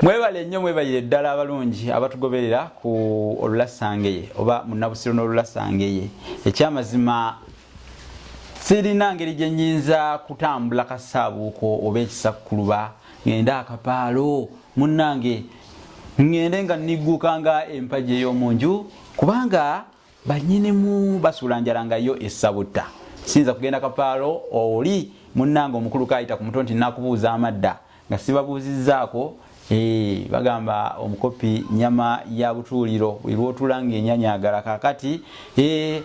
Mwebale nnyo, mwebalire ddala abalungi abatugoberera ku Olulasangeye oba Munnabusiro n'Olulasangeye. Ekyamazima sirina ngeri gye nnyinza kutambula kasaabuuko oba ekisakkuluba ngende akapaalo munnange ngende nga nigguuka nga empagi ey'omu nju, kubanga banyinimu basuula njala nga yo essabutta. Siyinza kugenda kapaalo oli munnange omukulu kaayita ku muto nti nakubuuza amadda nga sibabuuzizzaako. Bagamba omukopi nyama ya butuuliro, buli lw'otuula ng'enyanyagala. Kaakati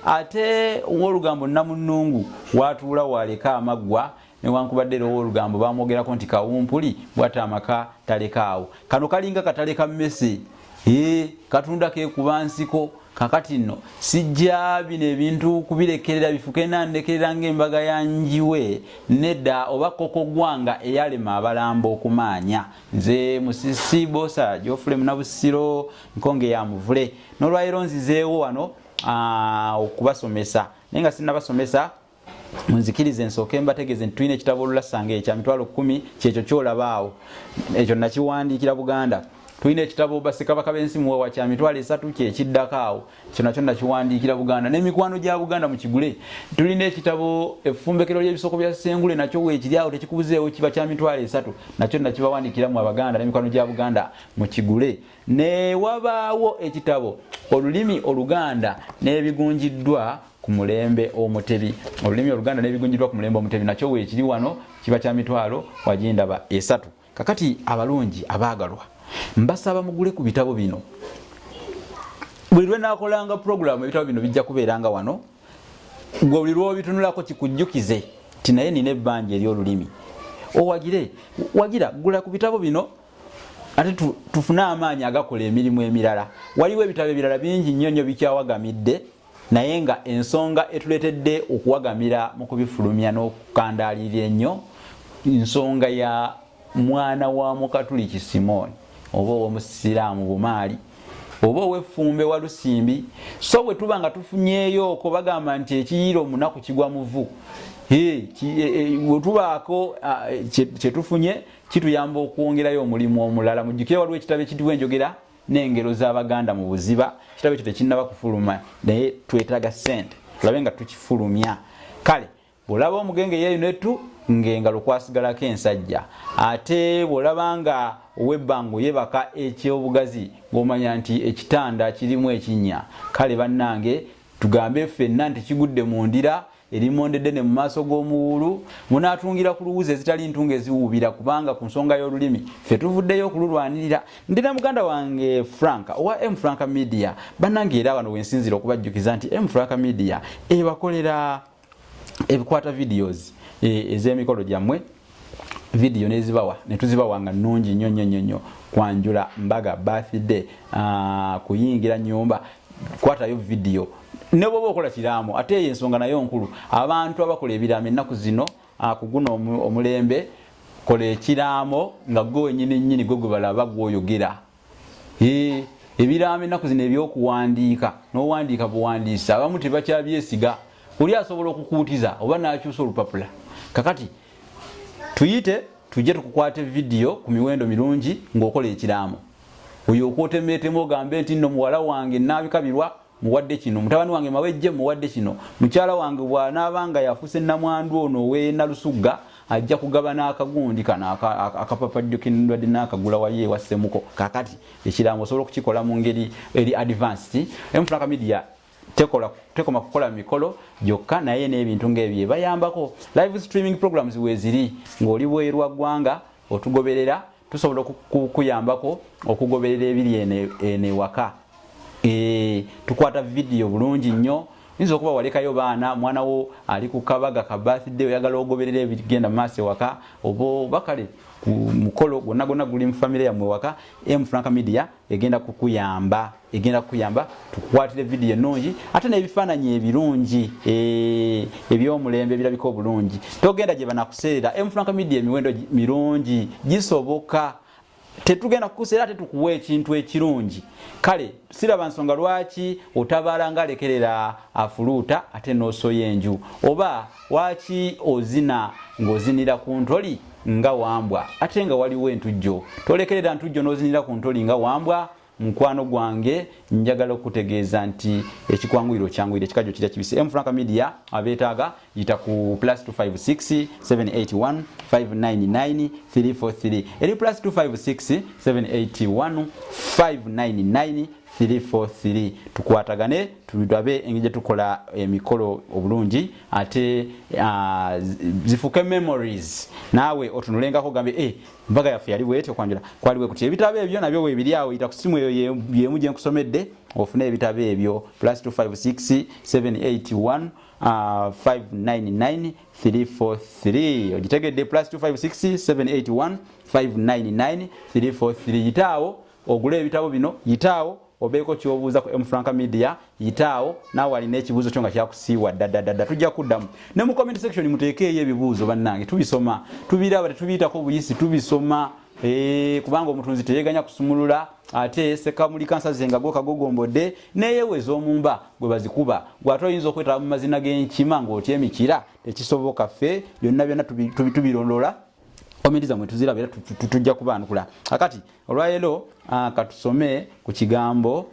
ate ow'olugambo namunnungu w'atuula w'aleka amaggwa, newankubadde era ow'olugambo bamwogerako nti kawumpuli bw'atta amaka talekaawo. Kano kalinga katale ka mmese, katunda keekuba nsiko. Kakati nno sijja bino ebintu kubirekerera bifuke nandekerera ng'embaga ya njiwe nedda oba koko gwanga eyalema abalambo okumaanya. Nze Musisi Bosa Geoffrey Munabusiro nkonge ya muvule, n'olwaleero nzizeewo wano okubasomesa, naye nga sinnabasomesa munzikirize nsooke mbategeeze nti tulina ekitabo Olulasanga ekya 100,000, kyekyo kyolabaawo, ekyo nakiwandiikira Buganda. Tulina ekitabo Bassekabaka b'ensi muwawa kya 30,000, kyekiddako awo, ekyo nakyo nakiwandiikira Buganda n'emikwano gya Buganda, mukigule. Tulina ekitabo Effumbekero ly'ebisoko bya Ssengule, nakyo weekiri awo tekikubuzeewo, kiba kya 30,000, nakyo nakibawandiikiramu Abaganda n'emikwano gya Buganda, mukigule. Ne wabaawo ekitabo Olulimi Oluganda n'ebigunjiddwa ku mulembe Omutebi, Olulimi Oluganda n'ebigunjiddwa ku mulembe Omutebi, nakyo weekiri wano, kiba kya mitwalo wagindaba esatu. Kakati abalungi abaagalwa, mbasaba mugule ku bitabo bino. Buli lwe naakolanga pulogulaamu ebitabo bino bijja kubeeranga wano, gwe buli lw'obitunulako kikujjukize nti naye nina ebbanja ery'olulimi. Owagire, wagira, gula ku bitabo bino ate tufune amaanyi agakola emirimu emirala. Waliwo ebitabo ebirala bingi nnyo nnyo bikyawagamidde, naye nga ensonga etuleetedde okuwagamira mu kubifulumya n'okukandaalirira ennyo nsonga ya mwana wa Mukatuliki Simooni oba ow'omusiraamu Bumaali oba ow'effumbe wa Lusimbi. So bwe tuba nga tufunyeeyooko, bagamba nti ekiyiira omunaku kigwa muvu. Bwe tubaako kye tufunye kituyamba okwongerayo omulimu omulala. Mujjukire waliwo ekitabo ekitibwa Enjogera n'Engero z'Abaganda mu Buziba. Ekitabo ekyo tekinnaba kufuluma, naye twetaaga ssente tulabe nga tukifulumya. Kale bw'olaba omugenge yeeyuna ettu ng'engalo kwasigalako ensajja, ate bw'olaba nga ow'ebbango yeebaka ekyobugazi ng'omanya nti ekitanda kirimu ekinnya. Kale bannange, tugambe ffenna nti kigudde mu ndira erimonde ddene mu maaso g'omuwuulu, munaatungira ku luwuzi ezitali ntunge eziwuubira, kubanga ku nsonga y'olulimi ffe tuvuddeyo okululwanirira. Ndi na muganda wange Frank owa M Frank Media. Bannange, era wano wensinzira okubajjukiza nti M Frank Media ebakolera ebikwata videos ez'emikolo gyammwe, video nezibawa netuzibawa nga nnungi nnyo nnyo nnyo nnyo. Kwanjula, mbaga, birthday, kuyingira nyumba, kwatayo video. Ne bwoba okola kiraamo, ate eyo ensonga nayo nkulu, abantu abakola ebiraamo ennaku zino, ku guno omulembe, kola ekiraamo nga gwe wenyini nnyini gwe gwe balaba gwoyogera. Ebiraamo ennaku zino ebyokuwandiika n'owandiika buwandiisi, abamu tebakyabyesiga, oli asobola okukuutiza oba n'akyusa olupapula. Kakati tuyite tujje tukukwate vidiyo ku miwendo mirungi ng'okola ekiraamo, oyo okwotemeetemu ogambe nti nno muwala wange naabikabirwa muwadde kino, mutabani wange Mawejje muwadde kino, mukyala wange bw'anaaba nga yafuuse nnamwandu ono ow'e Nalusugga ajja kugabana akagundi kano akapapajjo kendwadde n'akagula wayo ewa Ssemuko. Kakati ekiraamo osobola okukikola mu ngeri eri advanced. M Frank Media tekola tekoma kukola mikolo gyokka, naye n'ebintu ng'ebyo ebayambako. Live streaming programs weeziri, ng'oli bweru wa ggwanga otugoberera, tusobola okukuyambako okugoberera ebiri eno ewaka. E, tukwata vidiyo bulungi nnyo. Oyinza okuba walekayo baana, mwana wo ali ku kabaga ka birthday, oyagala ogoberera ebigenda mu maaso ewaka, oba oba kale ku mukolo gwonna gwonna guli mu famire yammwe waka. M Frank Media egenda kukuyamba, egenda kukuyamba tukukwatire vidiyo ennungi ate n'ebifaananyi ebirungi, eh, eby'omulembe ebirabika obulungi. Togenda gye banakuseerera. M Frank Media emiwendo mirungi gisoboka, tetugenda kukuseera ate tukuwa ekintu ekirungi. Kale siraba nsonga lwaki otabaala nga alekerera afuluuta ate n'osoya enju, oba waki ozina ng'ozinira ku ntoli nga wambwa ate nga waliwo entujjo. Tolekerera ntujjo n'ozinira ku ntoli nga wambwa. Mukwano gwange, njagala okukutegeeza nti ekikwanguyira okyanguyira, ekikajjo kirya kibisi. M Frank Media abeetaaga, yita ku plus 256 781 599 343, eri plus 256 781 599 343. Tukwatagane, tulabe engeri gye tukola emikolo obulungi ate zifuuke memories, naawe otunulengako ogambe, eh, mbaga yaffe yali bwetyo, kwanjula kwali bwe kuti. Ebitabo ebyo nabyo weebiri awo. Yita ku simu eyo yemu gye nkusomedde ofune ebitabo ebyo, plus 256 781 599 343. Ogitegedde? Plus 256 781 599 343. Yitaawo ogule ebitabo bino, yitaawo obeeko kyobuuza ku M Frank Media, yitaawo naawe alina ekibuuzo kyo nga kyakusiiwa ddaddaddadda, tujja kuddamu. Ne mu comment section muteekeeyo ebibuuzo, bannange, tubisoma, tubiraba, tetubiyitako buyisi, tubisoma. Eh, kubanga omutunzi teyeganya kusumulula, ate sekamulika nsaze nga gokagogombodde neyeweza omumba gwe bazikuba. Gwe ate oyinza okwetaba mu mazina g'enkima ng'otya emikira? Tekisoboka. Ffe byonna byonna tubirondoola, komenti zammwe tuziraba era tujja kubaanukula. Akati olwaleero katusome ku kigambo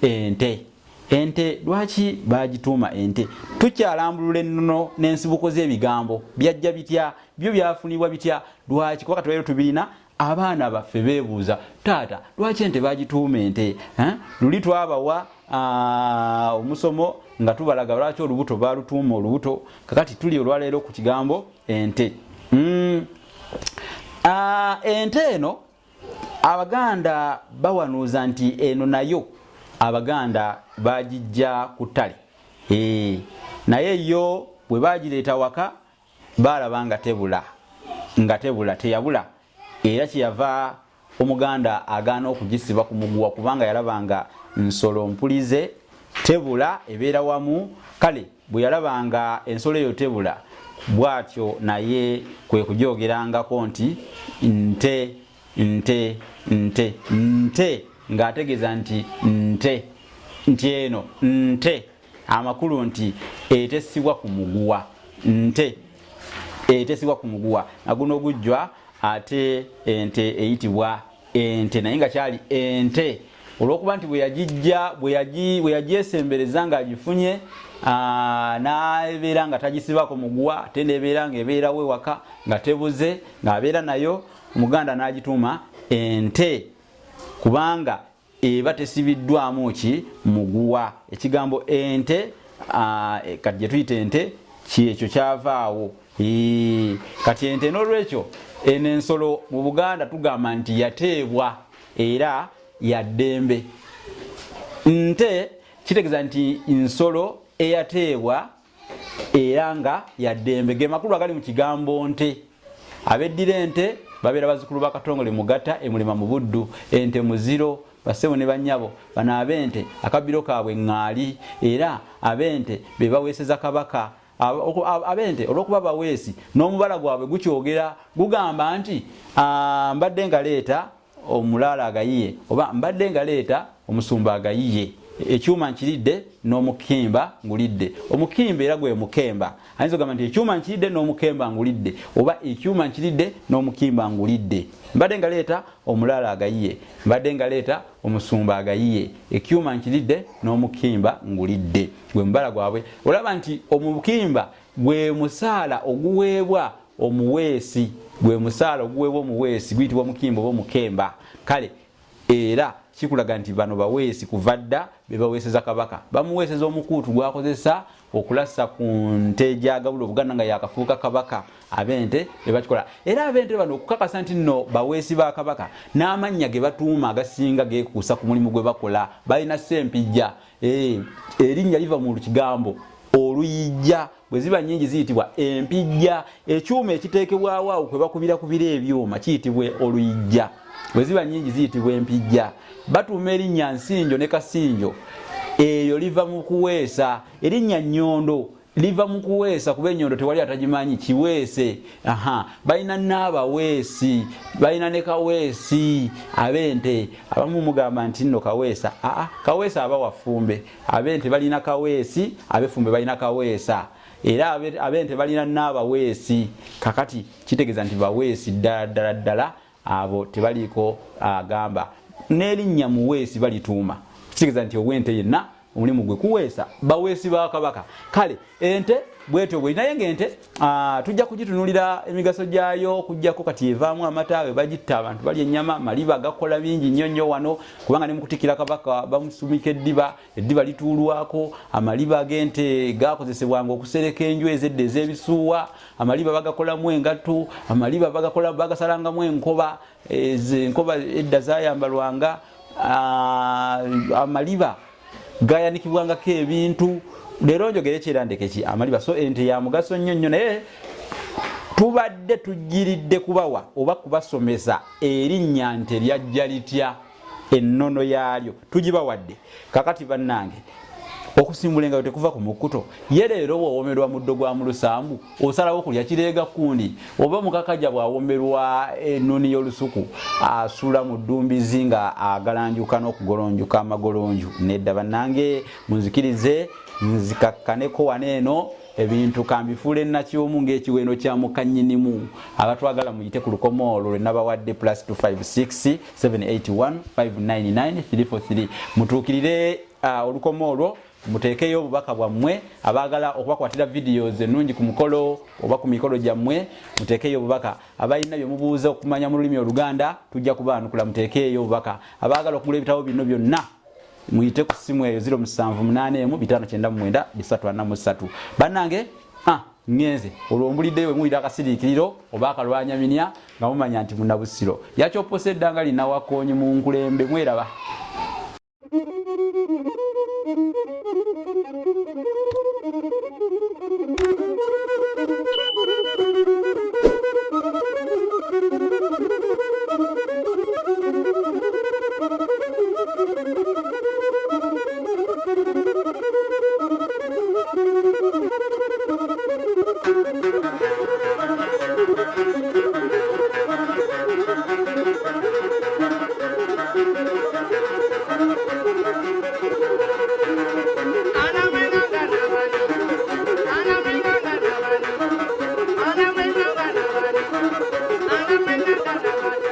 ente. Ente lwaki bagituuma ente? Tukyalambulula ennono n'ensibuko z'ebigambo. Byajja bitya? Byo byafunibwa bitya? Lwaki? Kuba kati leero tubirina. Abaana baffe beebuuza, taata, lwaki ente bagituuma ente? Luli twabawa omusomo nga tubalaga lwaki olubuto balutuuma olubuto. Kakati tuli olwaleero ku kigambo ente. Ente eno Abaganda bawanuuza nti eno nayo Abaganda bagijja ku ttale. E, naye yo bwe bagireeta waka baalaba nga tebula, nga tebula, teyabula. Era kyeyava Omuganda agaana okugisiba ku muguwa, kubanga yalaba nga nsolo mpulize, tebula, ebeera wamu. Kale bwe yalaba nga ensolo eyo tebula, bw'atyo naye kwe kugyogerangako nti nte, nte, nte, nte, ng'ategeeza nti nte, nti eno nte, amakulu nti etesibwa ku muguwa, nte etesibwa ku muguwa. Naguno gujjwa ate ente eyitibwa ente, naye nga kyali ente olwokuba nti bweyagijja, bwe yagyesembereza ng'agifunye, n'ebeera nga tagisibako muguwa, ate nebeera nga ebeerawo ewaka nga tebuze, ng'abeera nayo, Omuganda n'agituuma ente kubanga eba tesibiddwamu ki? Muguwa. Ekigambo ente, kati gye tuyita ente, kyekyo kyavaawo. Kati ente n'olwekyo eno ensolo mu Buganda tugamba nti yateebwa era ya ddembe. Nte kitegeeza nti nsolo eyateebwa era nga ya ddembe, ge makulu agali mu kigambo nte. Abeddira ente babeera bazzukulu ba Katongole Mugatta emulema mu Buddu. Ente muziro, bassebo ne bannyabo. Bano ab'ente akabbiro kaabwe ŋŋaali, era ab'ente be baweeseza Kabaka. Ab'ente olw'okuba baweesi, n'omubala gwabwe gukyogera, gugamba nti, mbadde ngaleeta omulaalo agayiye, oba mbadde ngaleeta omusumba agayiye, ekyuma nkiridde n'omukimba ngulidde. Omukimba era gwe mukemba. Ayinza okugamba nti ekyuma nkiridde n'omukemba ngulidde, oba ekyuma nkiridde n'omukimba ngulidde. Mbadde ngaleeta omulaalo agayiye, mbadde ngaleeta omusumba agayiye, ekyuma nkiridde n'omukimba ngulidde, gwe mubala gwabwe. Olaba nti omukimba gwe musaala oguweebwa omuweesi, gwe musaala oguweebwa omuweesi, guyitibwa omukimba oba omukemba. Kale era Kikulaga nti bano baweesi kuva dda, be baweeseza Kabaka. Bamuweeseza omukuutu gwakozesa okulasa ku nte gyagabula Obuganda nga yakafuuka Kabaka. Ab'ente bebakikola. Era ab'ente bano okukakasa nti nno baweesi ba Kabaka, n'amannya ge batuuma agasinga geekuusa ku mulimu gwe bakola. Balina Ssempijja. Eh, erinnya liva mu kigambo oluyijja. Bwe ziba nnyingi ziyitibwa empijja. Ekyuma ekiteekebwawo awo kwe bakubira kubira ebyuma kiyitibwa oluyijja. Bwe ziba nnyingi ziyitibwa empijja. Batuuma erinnya Nsinjo ne Kasinjo, eyo liva mu kuweesa. Erinnya Nnyondo liva mu kuweesa, kuba ennyondo tewali atagimanyi kiweese. Aha, balina n'abaweesi, balina ne Kaweesi. Ab'ente abamu mugamba nti nno Kaweesa, aa, Kaweesa aba wafumbe. Ab'ente balina Kaweesi, ab'effumbe balina Kaweesa, era ab'ente balina n'abaweesi. Kakati kitegeeza nti baweesi ddala ddala ddala, abo tebaliiko agamba. N'erinnya Muweesi balituuma, kitegeeza nti ow'ente yenna omulimu gwe kuweesa, baweesi ba Kabaka. Kale ente bwetyo bweri, naye ngaente tujja kugitunulira emigaso gyayo. Okujjako kati evaamu amata, we bagitta abantu balya ennyama, maliba gakola bingi nnyo nnyo wano, kubanga ne mukutikira Kabaka bamusumika eddiba, eddiba lituulwako. Amaliba g'ente gakozesebwanga okusereka enju ezedda ez'ebisuuwa. Amaliba bagakolamu engatto, amaliba bagakola bagasalangamu enkoba, enkoba edda zayambalwanga. Amaliba gayanikibwangako ebintu. Leero njogere kyera ndekeki amaliba. So ente ya mugaso nnyo nnyo, naye tubadde tugiridde kubawa oba kubasomesa erinnya nte lyajja litya, ennono yaalyo tugibawadde. Kakati bannange, okusimbula engalo tekuva ku mukkuto. Ye leero bw'owomerwa muddo gwa mu lusambu, osalawo kulya kireega kundi, oba mukakaja bw'awomerwa ennoni y'olusuku asula mu ddumbizi nga agalanjuka n'okugolonjuka amagolonju? Nedda bannange, munzikirize nzikakkaneko wano eno, ebintu kambifuule nakyomu ng'ekiweeno kya mukannyinimu. Abatwagala muyite ku lukomo olwo lwe nabawadde, +256 781 599 343. Mutuukirire olukomo olwo, muteekeyo obubaka bwammwe. Abaagala okubakwatira videos ennungi ku mukolo oba ku mikolo gyammwe, muteekeyo obubaka. Abalina bye mubuuza okumanya mu lulimi Oluganda, tujja kubaanukula, muteekeeyo obubaka. Abaagala okugula ebitabo bino byonna, muyite ku ssimu eyo 0781 599 343. Bannange, ŋŋenze olwo mbuliddeyo. Bwe muwulira akasiriikiriro oba akalwanyaminya, nga mumanya nti Munnabusiro yakyoposa eddanga linawakoonyi mu nkulembe. Mweraba.